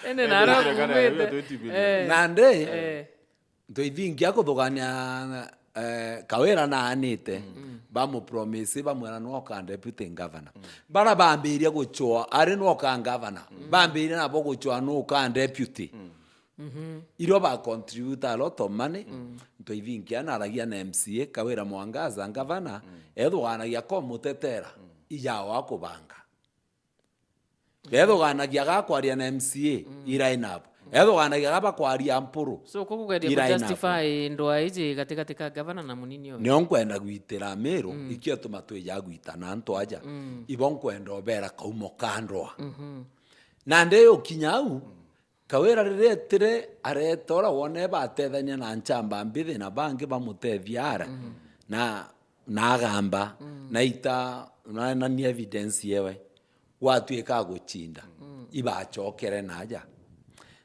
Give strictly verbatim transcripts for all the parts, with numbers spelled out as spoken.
Ene naro kumite. Eh. Nandi, eh, ntwithingia kuthugania, eh, Kawira naanite, bamupromise, bamwira nwoka deputy governor. Bara bambiria guchwa, ari nwoka governor. Bambiria nabo guchwa nwoka deputy. Irio ba contribute a lot of money, ntwithingia naragia na M C A, Kawira Mwangaza, governor, ethuganagia komutetera, ijao akubanga. Ethuganagia gakwaria na M C A, ira inabo. Ethuganagia gaba kwaria mpuru. So, kukugeria ira inabo. Kujustify ndwa iji gatigati ka governor na munini oyo. Nio nkwenda gwitira Meru, ikio tuma twija gwita na antu aja. Ibo nkwenda obera kaumo ka ndwa. Nandi ukinya au, Kawira riria etire, areta uria wone batethania na nchamba mbithi na bangi bamutethia ara, na, na agamba, na ita, na, na ni evidence yewe, gwatuika aguchinda, ibachokere naja.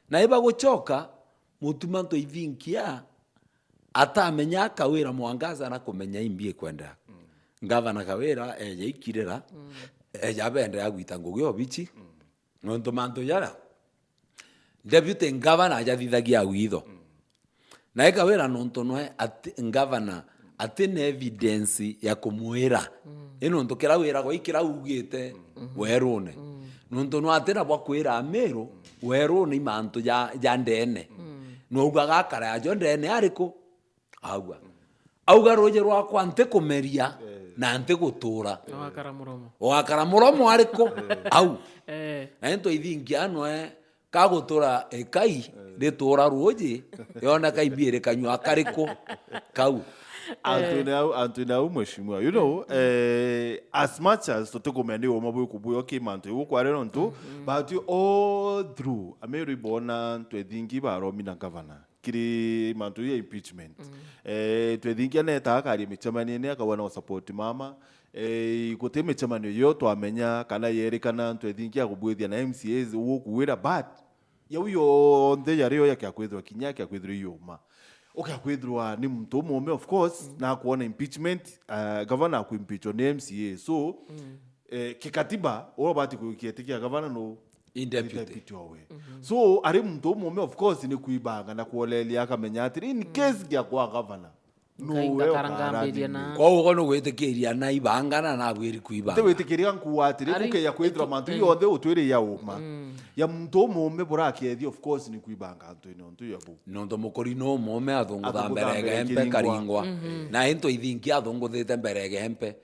Na ibaguchoka, Mutuma ntwithinkia atamenya Kawira Mwangaza na kumenya imbi ikwendera. Ngavana Kawira eja ikirira, eja abendera gwita ngugi obichi, nontu mantu jaria Deputy Governor ajathithagia au itho. Na ikawira nontu nwe ati, Governor ati na evidence ya kumwira. I nontu kira wiragwa i kira ugite werune. Nontu nwe ati na bwa kwira Amiru werune i mantu ja, ja ndene. Nwe augaga akara ajo ndene ariku? Auga. Auga, "Ruuji rwakwa ntikumeria na ntigutuura." Ugakara muromo. Ugakara muromo ariku? Au. Eh. Na into ithingi anwe kagutura ikai, rituura ruuji, yoneka imbi iri kanyua kariku? Kau. Antu ni au, antu ni au, mheshimiwa. You know, eh, as much as tutikumenya ni uma bwiku buyo ki mantu igu kware nontu, but all through, Amiru ibona ntwethingi baromi na governor kiri mantu ya impeachment. Eh, twethingia neta akaria micemanio-ini akauga no support mama. Eh, guti micemanio yo twamenya kana yerikana twethingia kubwithia na M C As ugukuwira, but yau yonthe yario yakia kwithirwa kinya akia kwithirwa iuma. Ukia kwithirwa ni muntu umume, of course, na kuona impeachment, uh, governor akuimpeachwa ni M C A. So, eh, kikatiba, uria ubati kuikia itikia gavana no i deputy. I deputy owe. So, ari muntu umume, of course, ni kuibanga na kuolelia akamenya atiri, in case gia kwa gavana, no Ngai we ndakara ngambiria ukaarathimia. Na. Kwou ugo ni gwitikiria na ibangana na abwiri kuibanga. Nti witikiria nkuwa atiri, ari, ukeya kwithirwa mantu yonthe utwiri ya uma. Ya muntu umume burakiethia, of course, ni kuibanga antu ni untu ya bu. Nontu mukuri no umume athungutha mbere gempe karingwa. Na into ithingi athunguthite mbere gempe.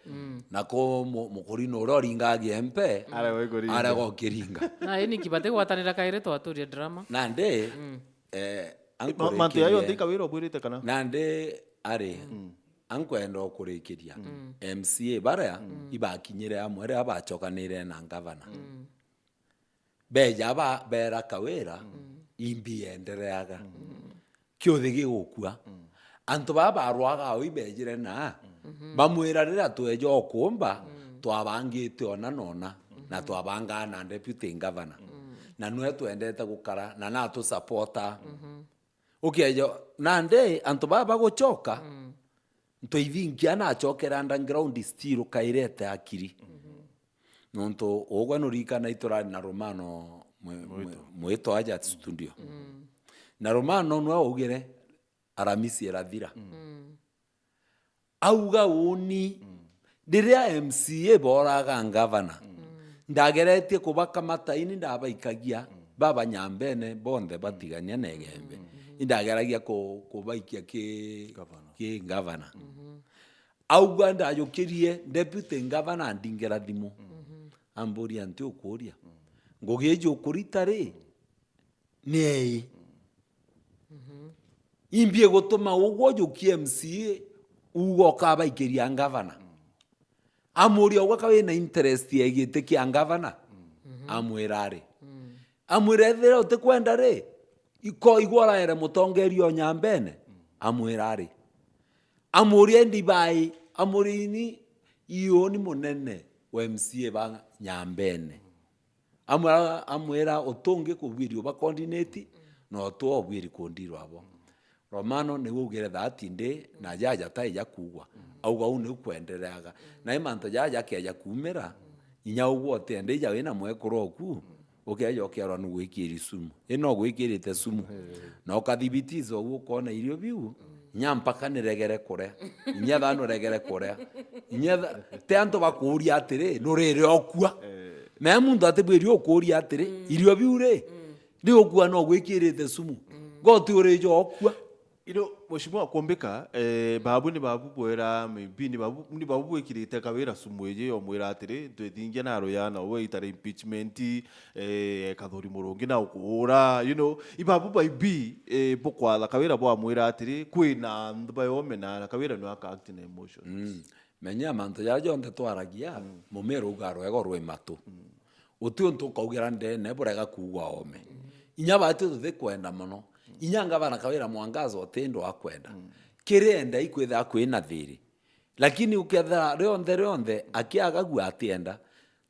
Na ko mu-, mukuri no uria uringagia empe. Arega ukiringa. Arega ukiringa. Na ini kibati gwatanira kairi twaturia drama. Nandi, eh, ma-, mantu ya yonthe ikawira ubwirite kana? Nandi ari, ankwenda ukurikiria. M C A baria ibakinyire amwe ria bachokanire na ngavana. Beja ba-, beera Kawira, imbi yendereaga. Kiuthi gigukua. Antu baa barwaga au ibejire na, bamwira, "Riria tweja ukumba, twabangite ona na ona, na twabangaa na deputy governor. Na nwe twendete gukara, na natu supporter." Ukeja, nandi antu baa baguchoka, Ntwithinkia na achokera underground still kairete akiri. Nontu ugwe nuririkana iturari na Romano mwi-, mwi-, mwito aja studio. Na Romano nwe augire, Aramisi irathira. Auga uni, riria M C A boraga ngavana, ndageretie kubakamata ini ndabaikagia, baba Nyambene bonthe batigania na Igembe. Indageragia ku-, kubaikia ki, ki ngavana. Augua ndajukirie deputy ngavana andingera thimu. Amburia, "Nti ukuria? Ngugi iji ukurita ri? Ni ei? Imbi igutuma ugwe ujukie M C A uga ukabaikiria ngavana?" Amuria, "Ugwe ka wina interest ya giti kia ngavana?" Amwira, "Ari." Amwira, "Ethira utikwenda ri, iko igwe uraere mutongeria o Nyambene?" Amwira, "Ari." Amuria, "Indi bai?" Amuria, "Ini iuni munene wa M C A ba Nyambene." Amwira, amwira, "Utungi kubwiri uba coordinate, na utu obwiri kundirwa abo." Romano niwe ugire that day, na jaja tai ja kuugwa. Auga uu niu kwendereaga. Na i mantu jaja jakeja kuumira, inya ugwe utiende ija wina mwekuru oku, Ukeeja ukeerwa nugwikiri sumu. Ino ugwikirite sumu. Na ukathibitiza uguo, ukona irio biu, inya mpaka niregere kuria. Inya thano regere kuria. Inya tha-, ti antu bakuuria atiri, nurire okua. Me muntu atibwiri ukuuria atiri, irio biu ri, ri ukua no gwikirite sumu. Goti urija okua. You know, mheshimiwa, kumbika, eh, babu ni babu bwera, maybe ni babu, ni babu bwikirite Kawira sumu iji, omwira atiri, twithingia na ruyana, we itare impeachment, eh, Kathuri Murungi na ukuura, you know, ibabu baibi, eh, bukwatha Kawira bwamwira atiri, kwina antu bayome na, na Kawira ni aka act na emotions. Mm. Menya mantu jaria jonthe twaragia, mumero uga rwego rwi matu. Uti untu ukaugira ndene burega kuugwa ome. Inya bati tuti kwenda mono. Inya ngavana Kawira Mwangaza uti ndo akwenda. Kiri enda ikwithira kwina thiri. Lakini ukethira rionthe rionthe akiaga gua atienda,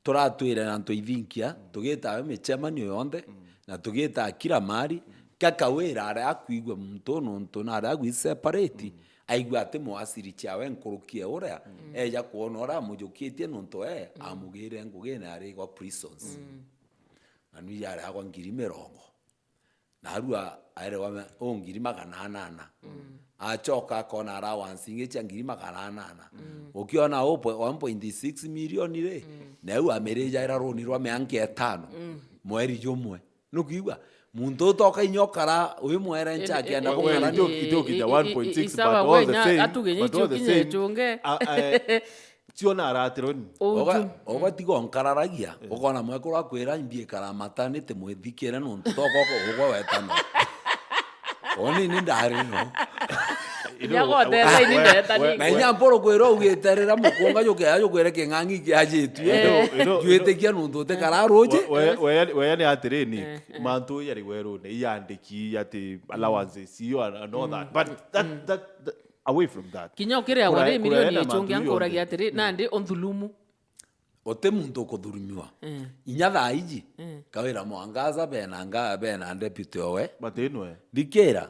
turatwire na ntwithinkia, tugitawe micemanio yonthe, na tugita kila mari, ka Kawira aria akwigua muntu nuntu na aria agwi separate, aigua ati mwasiri ciawe nkuruki e uria, eja kwona uria amujukitie nuntu e, amugire ngugine arigwa prisons. Na nui jari agwa ngiri mirongo. Narua aerewa me-, o ngiri magana anana. Acoka akona allowance ingi cia ngiri magana anana. Ukiona o po-, one point six million ri, na eu amirijaira runi rwa mianka itano. Mweri jumwe. Nukwigua? Muntu utoka inya ukara, wi mwere ncha akienda gukarania. Ito-, itokinya one point six, but all the same, but all the same, ah, eh, Tiona aratirwe ni. Oga-, ogatiga onkararagia, ukona mwekuru akwira, "Imbi ikara maternity mwithikire nuntu toko ugwe wetano." Oni ni ndari no. Inya goteta ini ndetani. Na inya mporo kwira ugiterira mukunga jukea jukwire king'ang'i kiajitue. Ino, ino, ino. Juitikia nuntu utikara ruji. We, we, we, we ni atiri ni, mantu yari werune, iyandiki ati allowances, iyo and, and all that. But that, that, that, away from that. Kinya ukiriagwa ni milioni ichungi ankuragia atiri, nandi unthulumu? Uti muntu ukuthurumiwa. Inya thaa iji, Kawira Mwangaza bena nga-, bena deputy owe. Batinwe. Thikira,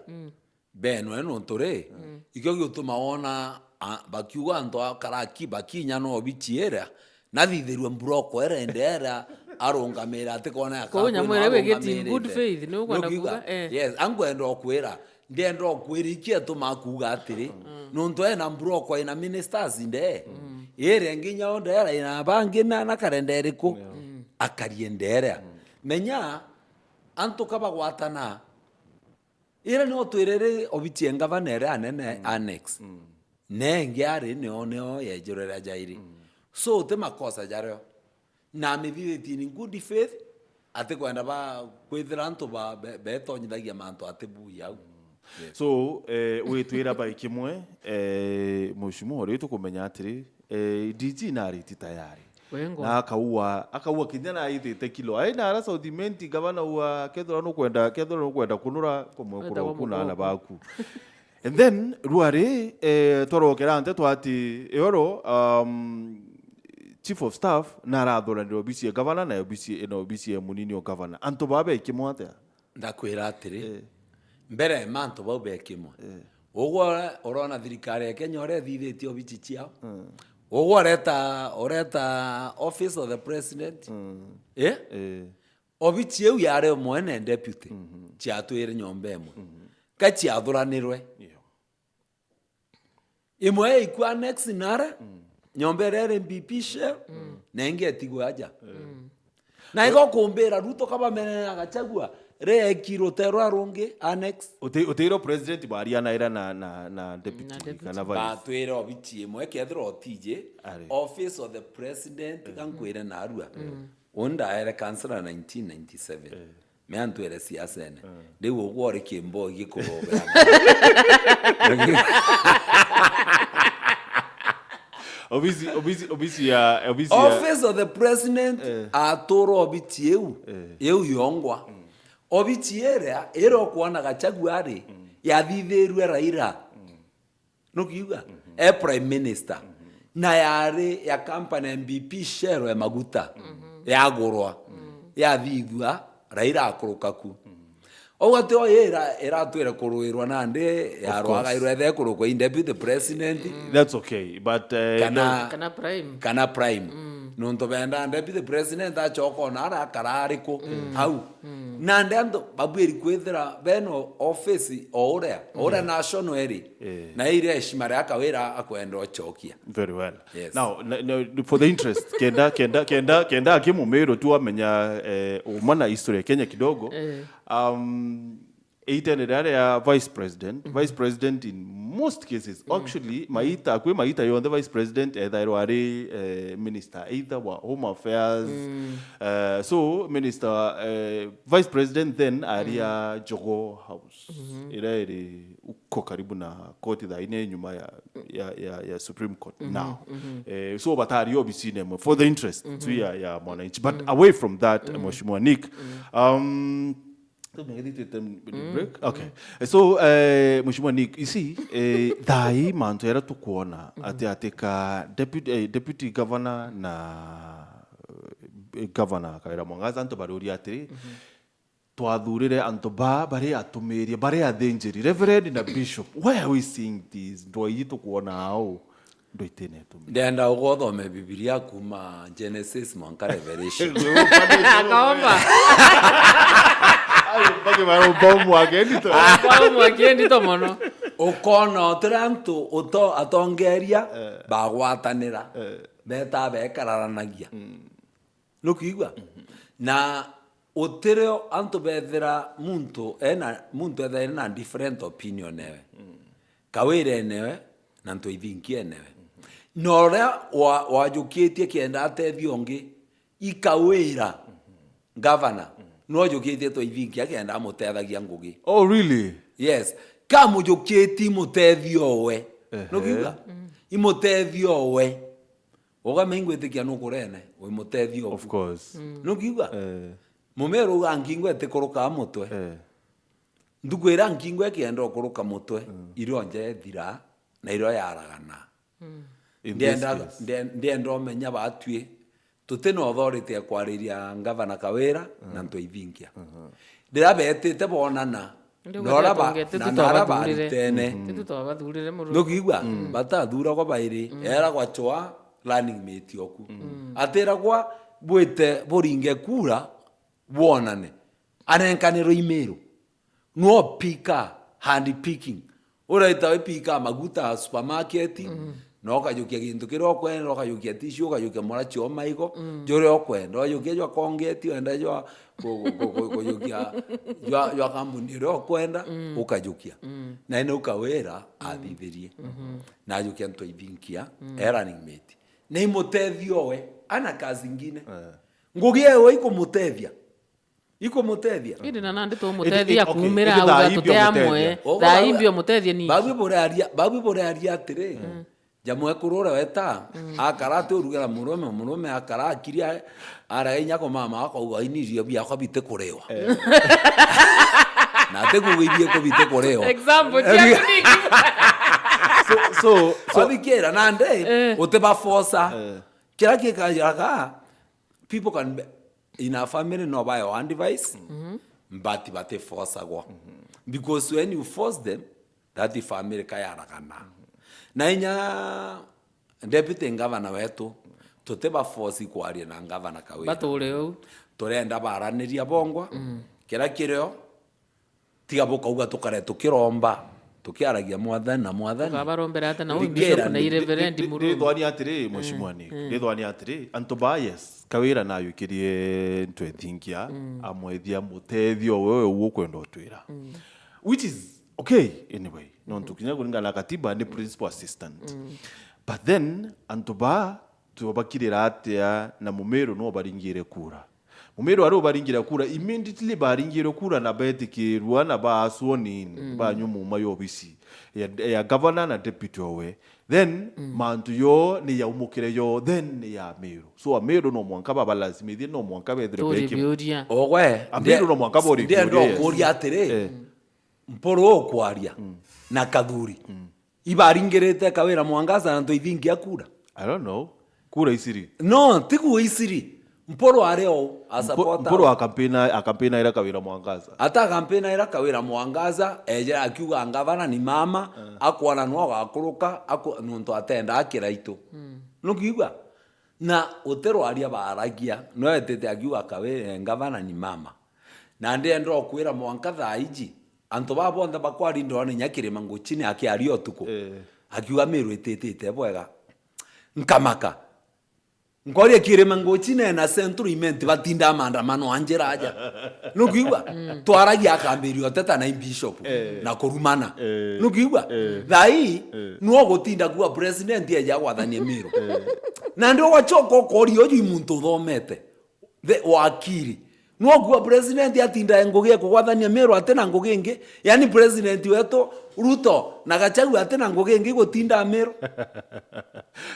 benwe nuntu ri, ikio giutuma wona, a, bakiuga antu a karaki, bakinya no obichi iria, nathithirue mburoko iria indi iria arungamira atikona ya. Kwou nyamwira wigiti in good faith, ni ukwenda kuuga, eh. Yes, ankwenda okwira, ndienda okwira iki atuma kuuga atiri, nuntu ena mburoko ina ministers nde, iria ingi inya o ndera ina bangi na, na karenda iriku, akarie ndera. Menya, antu kabagwatana, Ira nio twirere obichi ya ngavana iria anene annex. Na ingi ari nio, nio yejirwe ria jairi. So, ti makosa jario. Na amithithitie in good faith, ati kwenda ba, kwithira antu ba, be-, betonyithagia mantu ati bui au. Yes. So, eh, witwira bai kimwe, eh, mheshimiwa, riu tukumenya atiri, eh, D G nariti tayari. Wengwa. Na akaua, akaua kinya na aithite kilo. Ai na ara South Imenti, gavana ua, kethira nukwenda, kethira nukwenda kunura kumwe kuroku na ana baku. And then, ruari, eh, twarokera nte twati, eoro, um, chief of staff, na arathuranira obisi ya gavana na obisi, na obisi ya munini o gavana. Antu baba ikimwe atia? Ndakwira atiri, eh, mbere mantu bau be kimwe. Eh. Ugwe ura-, urona thirikari ya Kenya uria ithithitie obichi ciao. Mm. Ugwe ureta, ureta office of the president. Mm. Eh? Eh. Obichi iu yari umwe na deputy. Mhm. Ciatwire nyomba imwe. Mhm. Ka ciathuranirwe. Yeah. Imwe ikua annex nara, nyomba iria iri M B P share, na ingi itigwe aja. Na igo kumbira Ruto kabamenera Gachagua, ri eki ruterwa rungi, annex. Uti-, utiro president barianaira na, na, na deputy, na deputy, kana vice. Batwire obichi imwe, kethira otije, ari. Office of the president, gankwire narua. Uni ndaere councillor nineteen ninety-seven. Eh. Me antwire siasene. Eh. Riu ugwe uri kimbo igikurobera. Obisi, obisi, obisi ya, obisi ya Office of the President, eh, atura obisi iu, eh, iu yongwa. Mm. Obisi iria, iria ukwona Gachagua ari, mm, yathithirue Raila. Mm. Nukiuga? Mhm. E Prime Minister. Mhm. Na yari ya company ya M B P Shell ya maguta, mhm, yagurwa, mhm, yathithua, Raila akuruka ku. Mhm. Ou ati o ira-, iratwire kuruirwa nandi, of course, yarwagairwe ethe kurukwa i deputy president. Mm. That's okay, but, eh, kana, no, kana Prime. Kana Prime. Mm. Nontu benda deputy president acoka ona arakara ariku hau. Nandi antu babwiri kwithira beno office o uria, o uria national iri. Eh. Na iria heshima ria Kawira akwenda ucokia. Very well. Yes. Now, na, na, for the interest, kenda, kenda, kenda, kenda aki Mumiru tu amenya, eh, uma na history ya Kenya kidogo. Eh. Um, Itene riria ria vice president, vice president in most cases, actually, maita, kwi maita yonthe vice president ethairwa ari, eh, minister either wa home affairs. Eh, so minister, eh, vice president then aria Jogoo House, iria iri uko karibu na koti thaa ine nyuma ya, ya, ya, ya Supreme Court now. Eh, so batari obisine imwe for the interest tu ya, ya mwananchi. But away from that, Mheshimiwa Nick, um, Tumegethitwite break. Okay. So, eh, Mheshimiwa Nick, you see, eh, thaa ii mantu jaria tukwona ati, ati ka deputy, eh, deputy governor na, eh, governor Kawira Mwangaza, antu bariuria atiri, twathurire antu ba bari atumiria, bari athinjiri, reverend na bishop. Why are we seeing these? Ndwai tukwona au? Ndwitine tu. Ndenda ugothome Bibilia kuma Genesis mwanka Revelation. Akaomba. Ayo, mpaka baromba umwake ndito. Akaomba akiendi to mono. Ukona utira antu uto atongeria bagwatanira. Beta bekararanagia. Nukwigua? Na utirio antu bethira muntu ena, muntu ethaire na different opinion ewe. Kawira enewe na Ntwaithinki enewe. Na uria wa-, wajukitie kenda atethia ungi, i Kawira, gavana, nwajukitie Ntwaithinki akenda amutethagia ngugi. Oh, really? Yes. Kamujukiti imutethia owe. Ehe. Nukiuga? Imutethia owe. Ugame ingwitikia nukurene, wi mutethia oku. Of course. Nukiuga? Eh. Mumiru uga nkingo itikurukaa mutwe. Eh. Nthuku iria nkingo ikienda ukuruka mutwe, irio nja ithira, na irio yaragana. In this Ndienda, case. Ndie-, ndienda umenya batwi, tuti na authority ya kwariria ngavana Kawira na Ntwaithinkia. Ndiria betite bonana, Ndio na uria ba-, gwetete tu na, na aria twabathurire. Baritene. Titu twabathurire muru. Ndukiigua? Batathuragwa bairi, eragwa chwa running mate oku. Atiragwa bwite buringe kura, bwonane. Anenkanirwe imero. No pika, hand picking. Uraita we pika maguta supermarket, na ukajukia gintu kiria ukwenda, ukajukia tissue, ukajukia murachi o maigo, juria ukwenda, ukajukia jwa Colgate, wenda jwa ku-, ku-, ku-, ku-, kujukia jwa, jwa kambuni iria ukwenda, ukajukia. Na ene ukawira athithirie. Na ajukia Ntwaithinkia, e running mate. Na imutethio we, ana kazi ingine. Eh. Ngugi ewe ikumutethia. Ikumutethia. Indi na nandi tumuteethia. Indi, indi, okay, kuumira indi au thaa imbi gatuti amwe. Umuteethia. Ogo thaa babu-, imbi umuteethia ninki? Babu burearia, babu burearia atiri, jamwekuru uria weta, akara ati urugera murume, murume akara akiria, arega inya ko mama akauga, "Ini irio biakwa bitikuriwa." Eh. Na ati kuuga ibieko bitikuriwa. Example, eh, cia ninki? So, so, so. Bathikira, nandi, eh, utibafosa. Eh. Kira kikajaga, people can be, in a family no bae one advice, but batifosagwa. Because when you force them, that family kayaragana. Na inya deputy governor wetu, tutibaforce kwaria na governor Kawira. Bature uu. Turenda baraniria bongwa, kira kirio, tiga bukauga tukare tukiromba, tukiaragia Mwathani na Mwathani. Tukabarombera ata na uu bishop na i reverend muru? Ndithwania atiri, Mheshimiwa Nick, ndithwania atiri, antu ba, yes, Kawira nayukirie Ntwaithinkia, amwethia mutethio wewe ukwenda utwira. Which is okay, anyway. Nontu kinya kuringana na katiba ni principal assistant. But then, antu ba, tubakirira atia na Mumiru no baringire kura? Mumiru ari ubaringira kura, immediately baringirwe kura na betikirua na ba sworn in, banyua muuma ya obisi ya, ya governor na deputy owe. Then, mantu yo ni yaumukire yo, then ni ya Amiru. So, Amiru no mwanka babalazimithie, no mwanka bethire beki. Biuria. Ogwe, Amiru no mwanka bori ndienda biuria, yes. Kuria atiri, eh, Mpuru ukwaria na Kathuri. Ibaringirite Kawira Mwangaza na Ntwaithinkia kura? I don't know. Kura iciri? No, ti kura iciri. Mpuru ari o, a supporter. Mpuru akampina, akampina ira Kawira Mwangaza. Ata akampina ira Kawira Mwangaza, eje akiuga ngavana ni mama, akwona no agakuruka, aku-, nontu atenda akiraitu. Nukiigua? Na uti rwaria baaragia, no etite akiuga, "Kawe, eh, ngavana ni mama." Na ndienda ukwira mwanka thaa iji, antu baa bonthe bakwarindirwa ni inya kirima nguchini akiaria utuku. Eh. Akiuga, "Miru ititite bwega." Nkamaka. Nkoria kirima nguchini na Central Imenti batinda maandamano a njira aja. Nukwigua? Mm. Twaragia akambiria uteta na bishop, eh, na kurumana. Eh. Nukwigua? Eh. Thaa ii, eh, nuo gutinda kuuga president eja gwathania Miru. Eh. Na ndio wachoka ukoria uju i muntu uthomete. The wakiri. Nuo kuuga president atinda ngugi e kugwathania Miru ati na ngugi ingi. Yani president wetu Ruto na Gachagua ati na ngugi ingi gutinda Miru.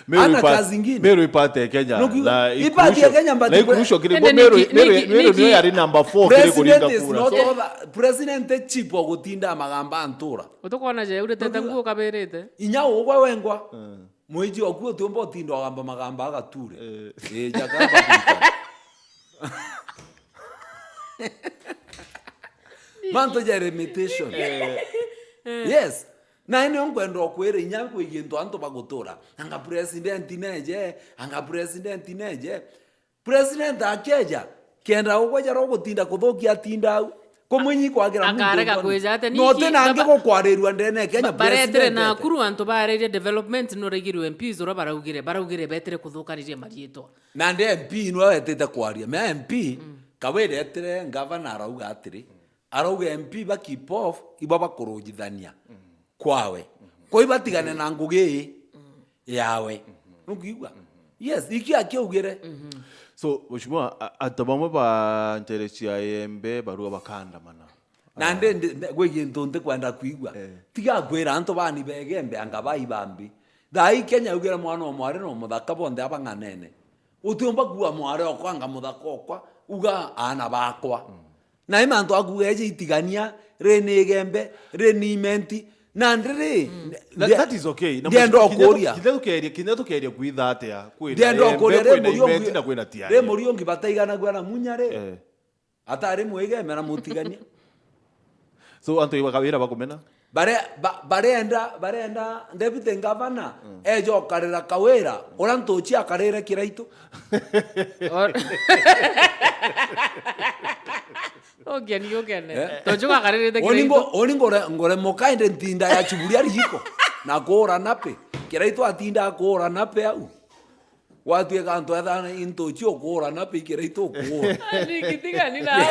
Meru Ana ipa-, kazi ingine. Meru ipate Kenya. Nukiuga, na ipate Ikuru-, Kenya, but na pre-, Ikuru kiri ende bo, Meru, niki-, Meru, niki-, Meru niki-, niyo yari number four kiri president kuringa is kura. Not So over, president e cheap wa gutinda magamba antura. Utukona je, uretete Nukiuga, nguo kabirite. Inya ugwe wengwa. Mm. Mwiji oku utiumba utinda ogamba magamba agature. Eh. Eh, jakamba kuita. Mantu ja limitation. Eh. Yes. Na nio nkwenda ukwira inya kwi gintu antu bagutura. Anga president neje, anga president neje. President akeja, kenda ugwe jara ugutinda kuthukia atinda au. Kumwinyi kwagira muntu Akarega uthoni. Kwija ati No niki ti nangi baba-, gukwarirua ndene Kenya ba-, baretire president ete. Nakuru antu barerie development nurigirwe M Ps uria baraugire, baraugire betire kuthukaniria marietwa. Nandi M P nwe wetite kwaria. Me M P, mm, Kawira etire ngavana arauga atiri, arauga M P ba keep off, ibo bakurujithania kwawe. Kwa ibatigane na ngugi ii yawe. Nukwigua? Yes, iki akiaugire. So, Mheshimiwa, a-, antu bamwe ba ntere cia Embe barua bakaandamana. Na ndi, ndi, ndi, gwi gintu ntikwenda kwigua. Eh. Tiga kwira antu bani begembe anga bai bambi. Thaa ii Kenya yugire mwana o mwari no muthaka bonthe abang'anene. Utiumba kuuga mwari okwa anga muthaka okwa, uga aana bakwa. Mm. Na i mantu akuuga eje itigania, ri ni igembe, ri ni imenti. Na ndiri, Mm. That, that is okay. Na ndienda mheshimiwa, kinya tu-, ukuria. Kinya tukeria, kinya tukeria kwitha atia? Kwina Ndienda Embe, ukuria, ri kwina Muriungi, imenti na kwina Tiaria. Ri Muriungi bataiganagua na Munya ri? Eh. Atari mwigeme na mutigania. So, antu iba Kawira bakumena? Bare-, ba-, barenda, barenda Deputy Governor, mm, eje okarira Kawira, uria Ntuchi akarire Kiraitu. Or-, ugeni, ugene. Eh? Ntuchi gakaririte Oni Kiraitu. Ngo-, oni ngore, ngore mukaende ntinda ya chuburia riko. Na kuura napi. Kiraitu atinda akuura napi au. Gwatuika antu ethana into cio kuura na pikira itu kuura. Ni kitigani na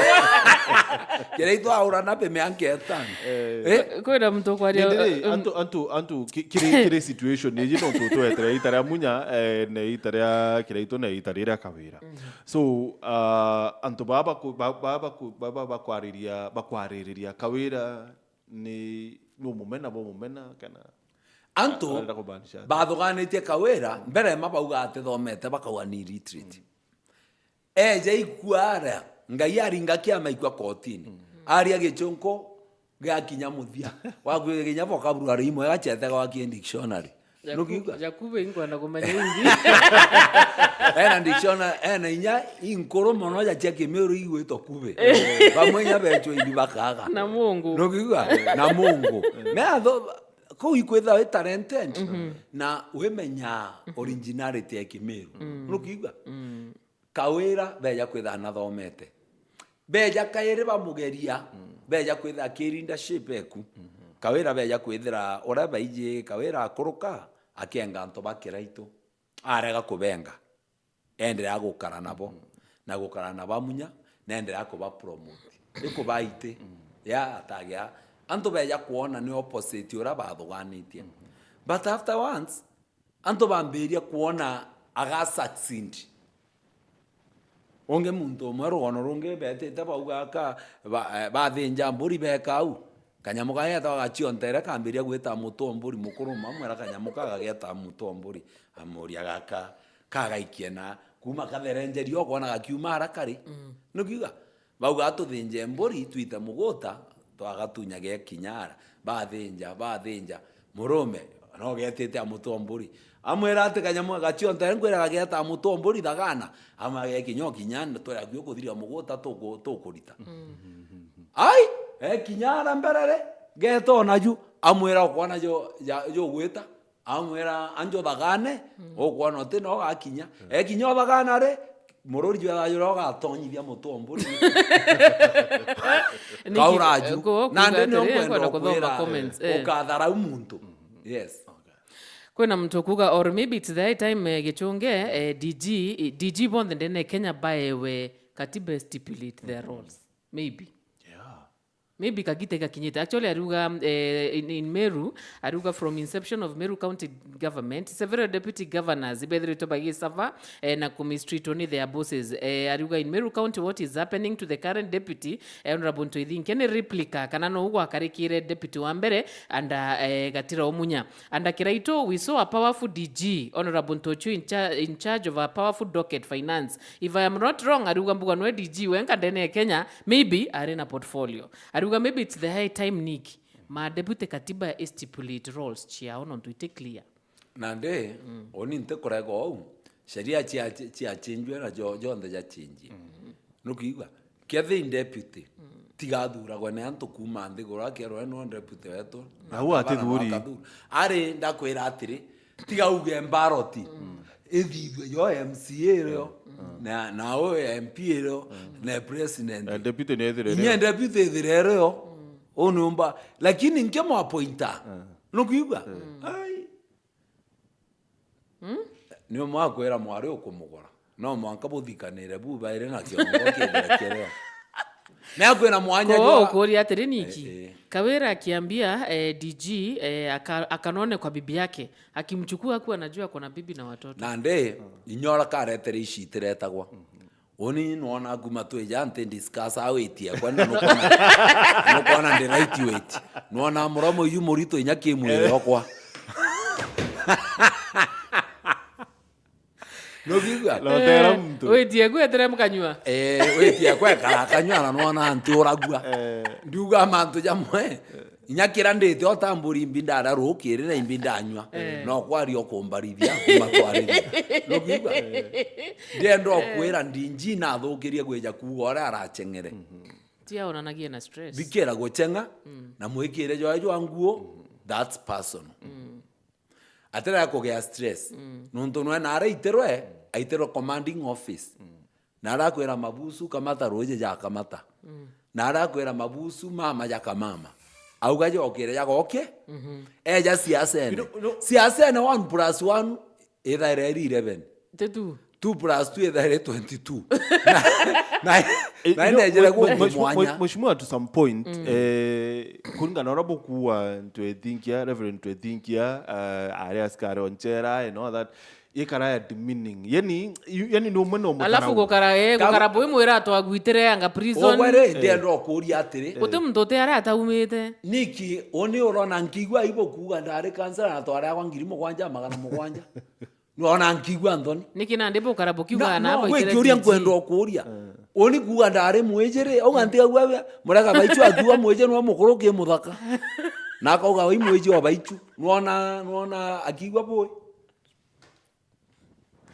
Kira itu aura na pe mianka etano. Eh? Kwina muntu kwaria, Nindiri, uh, um, antu, antu, antu, ki-, kiri, kiri situation iji no tu twetere ita ria Munya, eh, ne ita ria Kiraitu, ne ita riria Kawira. So, uh, antu baba ku-, ba-, baba ku-, baba bakwariria, bakwaririria Kawira ni, ni umumena, bo mumena, kana Antu arenda kumaanisha atia? Bathuganitie Kawira, mbere ma bauga atithomete, bakauga ni illiterate. Eja ikua aria, Ngai aringa kiama ikua kotini. Aria Gichunku, giakinya muthia. Wakuiga kinya vocabulary imwe, gacete gwakie dictionary. Jaku-, Nukiuga? Jakube inkwenda kumenya ingi. Ena dictionary, ena inya inkuru mono ja cia Kimiru igwitwa kube. Bamwe inya bechwa ibi bakaga. Na Mungu. Nukiuga? Na Mungu. Me atho-, kuu ikwithawa i talented, na wimenya originality ya Kimiru. Nukiuga? Kawira beja kwitha nathomete. Beja kairi bamugeria, beja kwitha ki leadership eku. Kawira beja kwithira uria baiji Kawira akuruka, akienga antu ba Kiraitu. Arega kubenga. Enderea gukara nabo, na gukara na ba Munya, na enderea kuba promote. Ikubaiti, ya atagia, antu beja kuona ni opposite uria bathuganitie. But after once, antu bambiria kuona aga succeed. Ungi muntu umwe rugono rungi betite bauga aka, ba-, eh, bathinja mburi beka au. Kanyamu kau getagwa Gachiontere kambiria gwita mutu wa mburi mukuru, mamwira kanyamu kau gageta mutu wa mburi. Amuria gaka, kagaikia na, kuma katherenjeria ukona gakiuma ara kari. Nukiuga? Bauga, "Tuthinje mburi, twite muguta, twagatunya gekinya ara." Bathinja, bathinja. Murume, no getite a mutu wa mburi. Amwira ati kanyamu Gachiontere nkwira gageeta a mutu wa mburi thagana. Ama gekinya ukinya, twira kio kuthiria muguta tuku-, tukurita. Ai, ekinya ara mbere ri, geeta o naju. Amwira ukona jo, ja, jo gwita. Amwira, "Anjo thagane, ukwona uti no gakinya." Ekinya uthagana ri, mururi jwa thayura ugatonyithia mutu wa mburi. Niki- Kauraju. Ku-, kuuga Nandi atiri, nio nkwenda nkwenda kuthoma kwira, comments, eh. Ukatharau muntu. Yes. Kwina muntu ukuga, or maybe it's the high time, eh, Gichunge, eh, D G, D G bonthe ndene Kenya baewe katiba stipulate their roles. Maybe. Yeah. Maybe kagita igakinyite. Actually, ariuga, eh, in, in Meru, ariuga from inception of Meru County government, several deputy governors ibethiritwe bagisava, eh, na kumistreatwo ni their bosses. Eh, ariuga in Meru County, what is happening to the current deputy, eh, Honorable Ntwithinkia ni replica, kana no ugwakarikire deputy wa mbere under, eh, Gatira Omunya. Under Kiraitu, we saw a powerful D G, Honorable Ntochu in, cha-, in charge of a powerful docket finance. If I am not wrong, ariuga mbuga nwe D G wenka ndene ya Kenya, maybe ari na portfolio. Ariuga maybe it's the high time, Nick, ma deputy katiba stipulate roles ciao nontu iti clear. Nandi, mm, uni ntikurega ou, sheria cia, cia, ciachinjwe na jo-, jonthe jacinjie. Mm. Nukwigua? Kethira i deputy, mm, tigathuragwe ni antu kuuma nthiguru, akerwa no deputy wetu. Na au gavana atithuri. Ari, ndakwira atiri, tiga uge mbaroti. Mm. Ithithue yo M C A irio, mm, na, na u M P irio, mm, na president. Eh, deputy ni ithire irio. Inya deputy ithire irio. Mm. U ni umba, lakini nke mwapointa. Mm. Nukwigua? Mm. Ai. Mm? Ni umwe akwira mwari ukumugura. No mwanka buthikanire bu bairi na kiongo kithire kirio. Ni akwina mwanya. Ko jwa ukuria atiri, Niki, eh, eh, Kawira akiambia, eh, D G, eh, aka-, akanone kwa bibi yake, akimchukua akuwa anajua ako na bibi na watoto. Nandi, inyora karetere ici itiretagwa. Uni nwona kuma twija nti discuss weight yakwa, na nukwona, nukwona ndi right weight. Nwona muromo uyu murito inya ki mwiri okwa. Nukwigua? Lotera muntu. Weight yaku etere mukanyua. Eh, weight yakwa ekara kanyua na nwona nti uragua. Eh. Ndiuga mantu jamwe. Inya kira ndite o ta mburi imbi ndaria rukiri na imbi ndanyua. Eh. No kwaria ukumbarithia, kumatwarithia. Nukwigua? Ndienda ukwira D G nathukirie gwija kuuga uria aracheng'ere. Ti aonanagia na stress. Thikira gucheng'a, mm, na mwikire jwae jwa nguo, mm, that's personal. Mm. Atira kugia stress. Mm. Nontu nwe nara aitirwe, aitirwe commanding office. Mm. Na arakwira mabusu, kamata ruuji ja kamata. Mm. Na arakwira mabusu, mama ja kamama. Auga jokire jagoke. Mhm. Eja siasene. You know, you know, siasene one plus one ithaire iri eleven. Ti two. Two plus two ithaire twenty-two. Na, na, eh, na you know, inejere mwe-, mwe-, guku mheshimiwa, mwanya. Mheshimiwa, to some point, mm, eh, kuringana na uria bukuwa Ntwethinkia, Reverend Ntwethinkia, eh, ari askari o nchera and all that, ikara ya demeaning. Yani, yu-, yani ni umwe no. Alafu mutarau. Gukara, eh, gukara bwi mwira twagwitire anga prison. Ogwe ri, eh, ndienda ukuria atiri. Guti muntu uti aria ataumite. Niki, uni urona nkigua aibu kuuga ndari kansela na twari akwa ngiri mugwanja magana mugwanja. Nwona nkigua nthoni. Niki nandi bukara bukiuga na, na no, gwikiuria nkwenda ukuria. Eh. Uni kuuga ndari mwiji ri, auga ntigagua we, murega baichu akiuga mwiji nwa mukuru ki muthaka. Na akauga wai mwiji wa baichu. Nwona, nwona akiigua bui.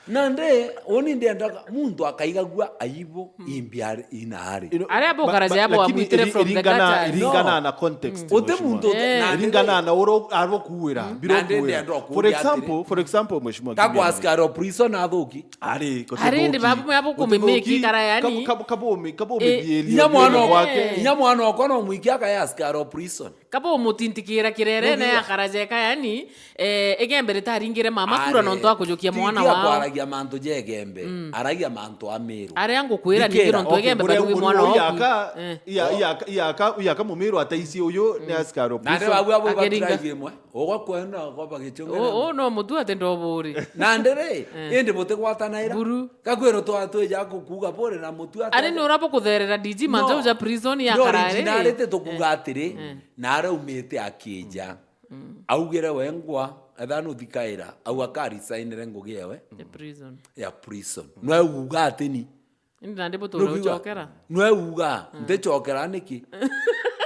Nandi, uni ndiendaga muntu akaigagua aibu, mm, imbi ari, ina ari. You know, aria bukara ba-, ba-, jabo lakini amwitire iri-, from the iringana, gutter. Iringana, no, na context, mm, uti mheshimiwa. Muntu uti-, eh, nandi iringana na uro arwo kuwira, mm, biro nandi kuwira. Ndienda ukuria. For example, atiri, for example, mheshimiwa, kakwa askari o prison athuki. Ari, ari, ndi babu, babu kumimiki kara yani. Kabu, kabu, kabu, kabu, eh, inya mwana gwake. Inya mwana okwa no mwiki akaya askari o prison. Kaba umutintikira kirerene. Nugiwa? Akara jeka yani, eh, Igembe ritaringire mama kura nontu akujukia mwana wao. Kwaragia mantu ja Igembe, mm, aragia mantu a Miru. Aria ngukwira ningi nontu Igembe barugi mwana waku. Iyaka, eh, iya-, iyaka, iyaka, iyaka Mumiru ataisi uyu ni askari o prison. Nandi babu abo baturaithie imwe. Ugwa kwenda kwamba gichung'e. O, o, no mutu ati ndoburi. Nandi ri, eh, indi butigwatanaira. Buru. Gakwirwo twa-, twija ku-, kuuga buri na mutu ati. Ari ni ura bukutherera D G mantu ja prison ya karare. No, originality tukuuga atiri, eh, na araumite akija. Mm. Augire wengwa, etha nuthikaira, au aka resignire ngugi ewe. Ya prison. Ya prison. Nwe uga ati ni. Indi nandi buture ucokera. Nwe uga, mm, ntichokera niki?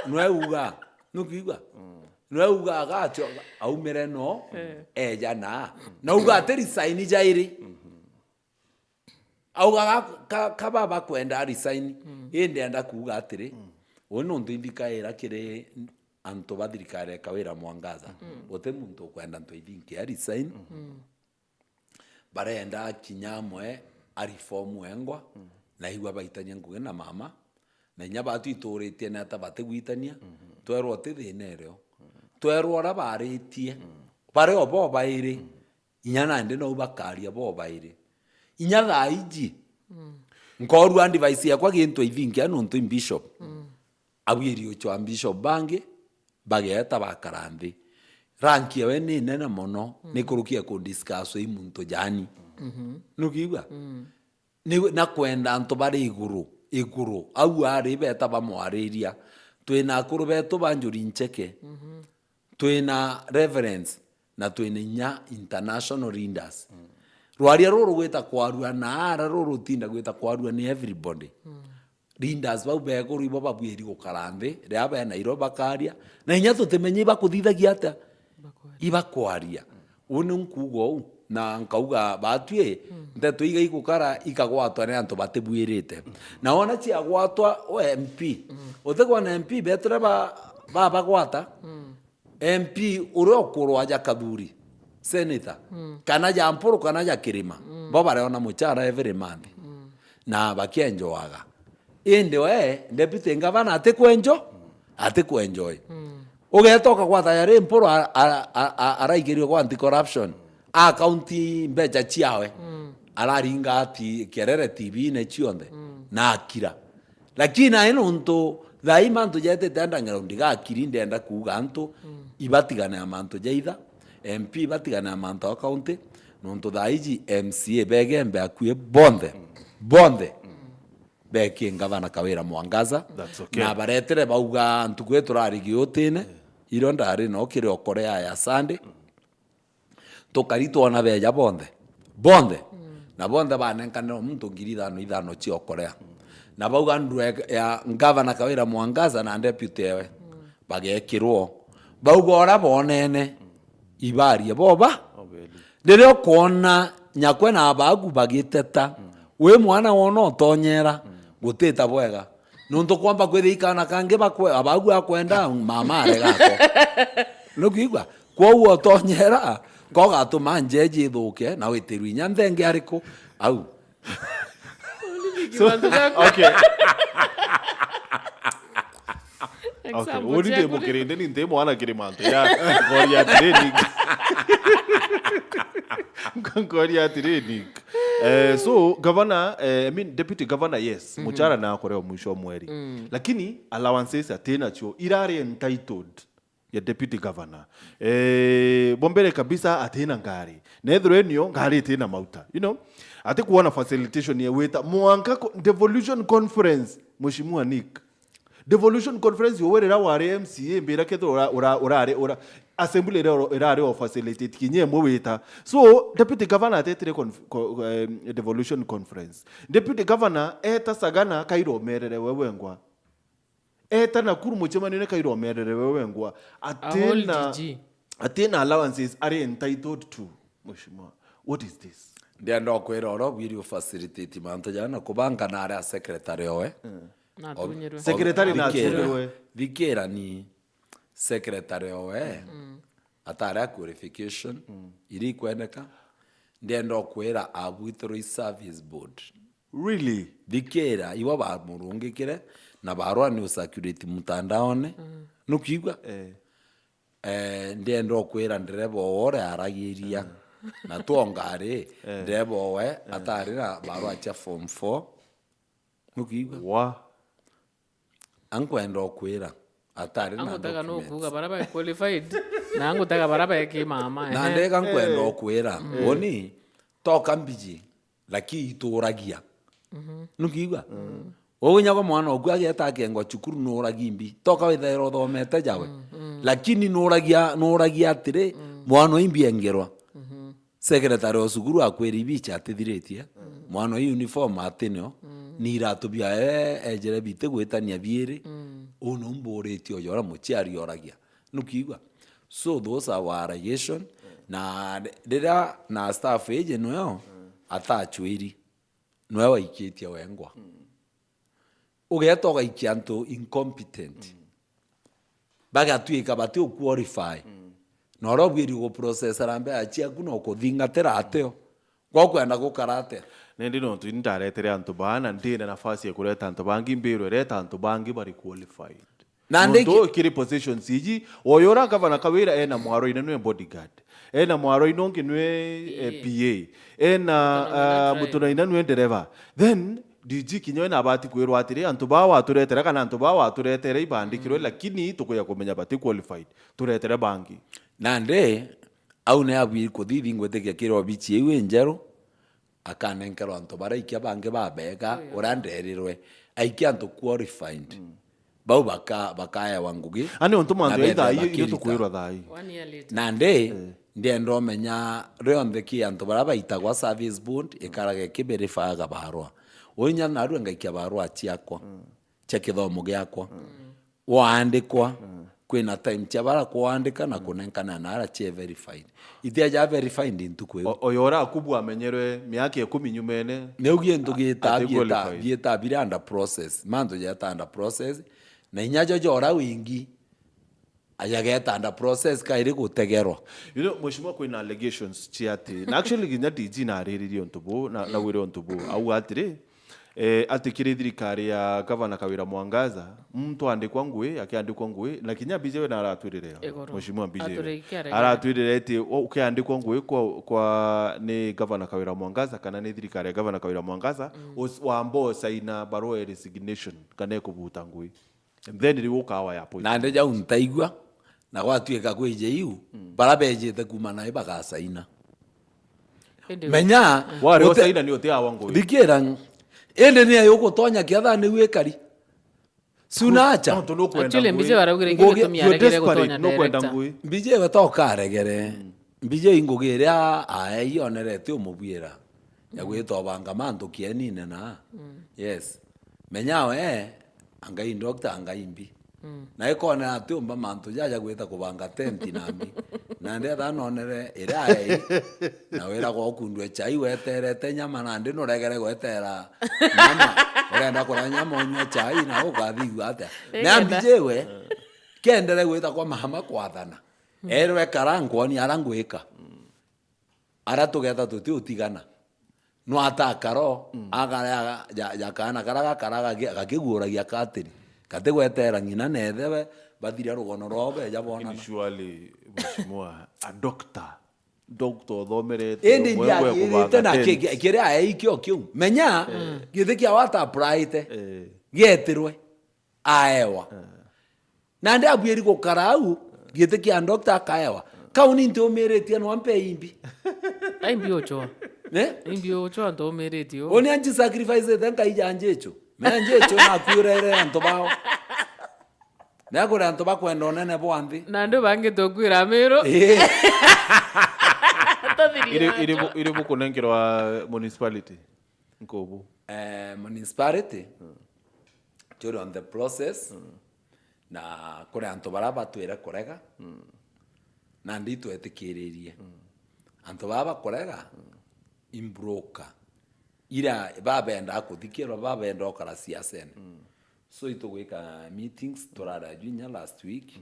Nwe uga, nukiigua? Mm. Nwe uga agacho-, aumire no, eh, eja na. Na uga ati resign jairi. Mhm. Auga ga-, ka-, kaba bakwenda resign, mm, indi enda kuuga atiri, mm, uu nontu ithikaira kiri antu ba thirikari ya Kawira Mwangaza, guti muntu ukwenda antu aithinki a resign. Barenda kinya amwe a reform wengwa, na igua baitania ngugi na mama, na inya batu ituritie ni ata batigwitania, twerwa uti thina irio. Twerwa uria baritie, bari o bo bairi, inya nandi nou bakaria bo bairi. Inya thaa iji, nkorua advice yakwa gintu aithinki a nuntu i bishop. Abwiri uchwa bishop bangi, bageeta bakara nthi. Rank yawe ni nene mono, ni kuruki ya kudiscusswa i muntu jani. Nukiigua? Ni, na kwenda antu bari iguru, iguru. Au ari beta bamwariria. Twina akuru betu ba Njuri Ncheke. Twina reverends, na twina inya international leaders. Rwaria ruru gwita kwarua na ara ruru rutinda gwita kwarua ni everybody. Leaders bau beguru ibo babwiri gukara nthi, riria be Nairobi bakaria, na inya tutimenye ibakuthithagia atia? Ibakwaria. Ibakwaria. Uu ni nkuuga uu, na nkauga batwi, nteto iga igukara ikagwatwa ni antu batibwirite. Na wona ciagwatwa, we M P, utikwona M P betire ba, babagwata? M P uria ukurwa aja Kathuri, senator, kana ja Mpuru kana ja Kirima, bo bareona muchara every month. Na bakienjoaga. Indi we, deputy governor atikwenjo-, atikwenjoy. Ugeeta ukagwata yari Mpuru a-, a-, a-, a-, araigirio gwa anti-corruption, akaunti mbecha ciawe, araringa ati kerere T V-ine cionthe, na akira. Lakini nai nontu thaa ii mantu jetite underground, gakiri ndenda kuuga antu ibatigane na mantu ja itha, M P ibatigane na mantu a county, nontu thaa iji M C A begembe akui bonthe, bonthe beki ngavana Kawira Mwangaza. That's okay. Na baretere bauga ntuku ii turari giutine, irio ndari no kiri okorea ya Sunday. Tukari twona beja bonthe, bonthe, na bonthe banenkanire o muntu ngiri ithano ithano cia okorea. Na bauga nduru ya, ya ngavana Kawira Mwangaza na deputy ewe bagekirwo. Bauga uria bonene ibarie boba. Obeli. Riria ukwona nyakwe na abagu bagiteta, wi mwana wona utonyera, gutita bwega. Nontu kwamba kwithia i kaana kangi bakwe-, abagu akwenda, mama arega ako. Nukwigua? Kwou utonyera, kogatuma njeji ithuke, na witirwe inya nthenge ariku? Au. So, okay. Okay, example uni ndi ciaku ni mukirinde ni nti mwana kiri mantu ya ngori ya training. Ngori ya training. Eh, so, governor, eh, I mean, deputy governor, yes, muchara na akoreo mwisho wa mweri. Lakini allowances atina cio, irari entitled ya deputy governor. Eh, bombere kabisa atina ngari. Na ethirwe nio ngari itina mauta. You know, ati kuona facilitation ya wita mwanka ko-, devolution conference, Mheshimiwa Nick. Devolution conference, uwe riria wari M C A, mbira kethirwa ura-, ura-, urari, ura-, assembly iria ura-, irari o facilitate kinya imwe wita. So, deputy governor atetire conf-, co-, eh, devolution conference. Deputy governor eta Sagana kaira umerere we wengwa. Eta Nakuru mucemanio-ini kaira umerere we wengwa. Atina, atina allowances ari entitled to, Mheshimiwa. What is this? Ndienda ukwira uria ubwiri u facilitate mantu jana na kubanga na aria secretary owe. Natunyirwe. Secretary natunyirwe. Thikira ni secretary owe. Atari a qualification iria ikwendeka. Ndienda ukwira abwitirwe i service board. Really? Thikira, ibo bamurungikire na barua ni ucirculate mutandaone. Nukwigua? Eh. Eh, ndienda ukwira ndereba owe uria aragiria. Na twonga ari, ndereba owe atari na barua cia form four. Nukwigua? Wa. Ankwenda ukwira, atari na documents. Angutega no kuuga bara ba qualified, na angutega bara ba ki mama, na ehe. Ndega nkwenda ukwira, uni, toka mbiji, lakini ituragia. Nukiigua? Ugunya kwa mwana oku ageta akengwa cukuru nuragi mbi. Toka withaira uthomete jawe. Lakini nuragia, nuragia atiri, mwana uyu imbi engerwa. Secretary o cukuru akwira ibicha atithiritie, mwana uyu uniform atinio, ni iratu biawe ejere bitigwitania biiri, uu niu mburitie uju uria muciari oragia. Nukiigua? So those are our allegation, na riria na staff iji nweo atachwiri, nwe waikitie wengwa. Ugeta ugaikia antu incompetent. Bagatuika bati u qualify. Na uria ubwiri guprocessera mbeca ciaku na ukuthingatira atio. Gwa ukwenda gukara atia? Nindi nontu ini ndaretere antu baa na ndina nafasi ya kureta antu bangi, mbirwe reta antu bangi bari qualified. Na nontu ndiki- kiri positions iji, oyo ura gavana Kawira ena mwaro ina nwe bodyguard, ena mwaro ina ungi nwe eh, P A, ena Mutuna ina ah, driver. Mutuna ina nwe ndereva, then D G kinya we nabati kwirwa atiri, antu baa waturetere kana antu baa waturetere ibandikirwe, lakini tukuya kumenya bati qualified, turetere bangi. Nandi, au ni abwiri kuthithi ngwitikia kiri obichi iu injeru, akanenkerwa antu baria ikia bangi babega, uria nderirwe, aikia antu qualified. Bau baka-, bakaewa ngugi. Ani untu na mantu ya bethe ithaa iyo, iyo bakirita. Tukwirwa thaa ii. One year later. Nandi, ndienda umenya rionthe ki antu baria baitagwa service board, ikarage kiverifyaga barua. Uinya narua ngaikia barua ciakwa, cia kithomo giakwa. Waandikwa, kwina time cia bara kuandika na kunenkana na ara cie verified. Itia ja verified ntuku iu. O-, oyo urakubwa amenyerwe miaka ikumi nyumene. Niu gintu gitaa ati bieta-, qualified. Bieta bira under process. Mantu jeta under process. Na inya jo jora wingi, ajageta under process kairi gutegerwa. You know, mheshimiwa, kwina allegations cia ati, na actually kinya D G nariririe untu bu, na, na wire untu bu. Au atiri, eh, ati kiri thirikari ya Gavana Kawira Mwangaza, muntu andikwa ngui, akiandikwa ngui, na kinya B J we na aratwirire. Iguru. Mheshimiwa B J we. Atwire ikiaregera. Aratwirire ati, u-, ukiandikwa ngui kwa, kwa ni Gavana Kawira Mwangaza, kana ni thirikari ya Gavana Kawira Mwangaza, us-, wamba usaina barua ya resignation, kana ikubuta ngui. And then riu ukawa ya appointment. Nandi jau ntaigua, na gwatuika kwija iu, bara bejite kuma nai bagasaina. Indi menya, wari usaina ni utiawa ngui. Thikira, indi ni ayo gutonya kiathani wikari. Si unaacha? Nontu nukwenda actually, ngui. Mbije baraugire ingi ngugi gitumi you're aregere desperate, gutonya nukwenda director. Ngui. Mbije we tokaregere. Mbije i ngugi iria aei onerete umubwira ya gwita obanga mantu kienine na. Yes. Menya we, angai doctor, angai mbi. Na ikona ati umba mantu jaja gwita kubanga tent na mbi. Na ndetha nonere iria aei. Na wira gwa ukundwe chai weterete nyama na ndi nuregere gwetera nyama. Urenda kuria nyama unywe chai na ukathigua atia? Na mbije we, kendere gwita kwa mama kwathana. Erwe kara nkwoni ara ngwika. Ara tugeta tuti utigana. No atakaro, akarea ja, ja kana kara gakara gaki-, gakiguuragia katiri. Gati gwetera ng'ina na ethewe, bathiria rugono rwao beja bonana. Lakini surely, mheshimiwa, a doctor, doctor uthomerete, indi umwe ngwe ndiagirite kubanga na tent. Ki-, ki-, kiria aeikio kiu. Menya, giti kia wata applyite, eh, gietirwe, aewa. Eh. Nandi abwiri gukara au, giti kia doctor akaewa. Kau ni ntiumiritie no ampe imbi. Ai mbi uchoa. Ne? Imbi uchoa ntiumiritie u. Uni anji sacrifice te ngai ja njichu. Me njichu na kwirere antu bao. Na kuri antu bakwenda unene bwa nthi. Na andu bangi tukwira miru. Eh. Iri, iri bu-, iri bukunenkerwa municipality. Nkubu. Eh, municipality. Turi on the process. Na kuri antu baria batwire kurega, nandi itwetikiririe. Antu baa bakurega, i broker. Ira babendaa kuthikirwa, babendaa ukara siasene. So itugwika meetings, turara jwinya last week,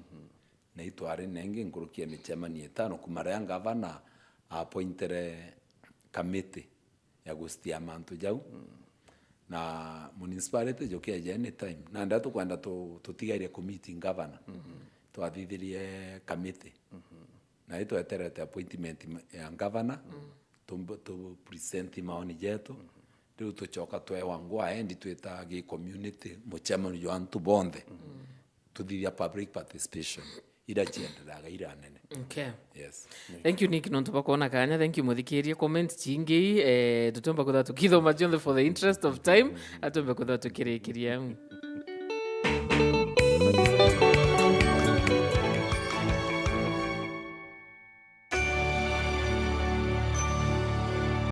na itwari nengi nkuruki ya micemanio itano kuma riria ngavana appointere kamiti ya gusitia mantu jau. Na municipality jukeja anytime. Na nda tukwenda tu-, tutigaire ku meet governor. Twathithirie kamiti. Na itweterete appointment ya governor, tu, tu present maoni jetu. Riu tucoka twewa ngwa endi twita gi community, mucemanio jwa antu bonthe. Tuthithia public participation. Ira ciendereraga ira nene. Okay. Yes. Thank you, Nick, nontu bwa kuona kanya. Thank you, muthikiria. Comment cingi, eh, tutiumba kwithirwa tukithoma cionthe for the interest of time. Atuumbe kwithirwa tukirikiria.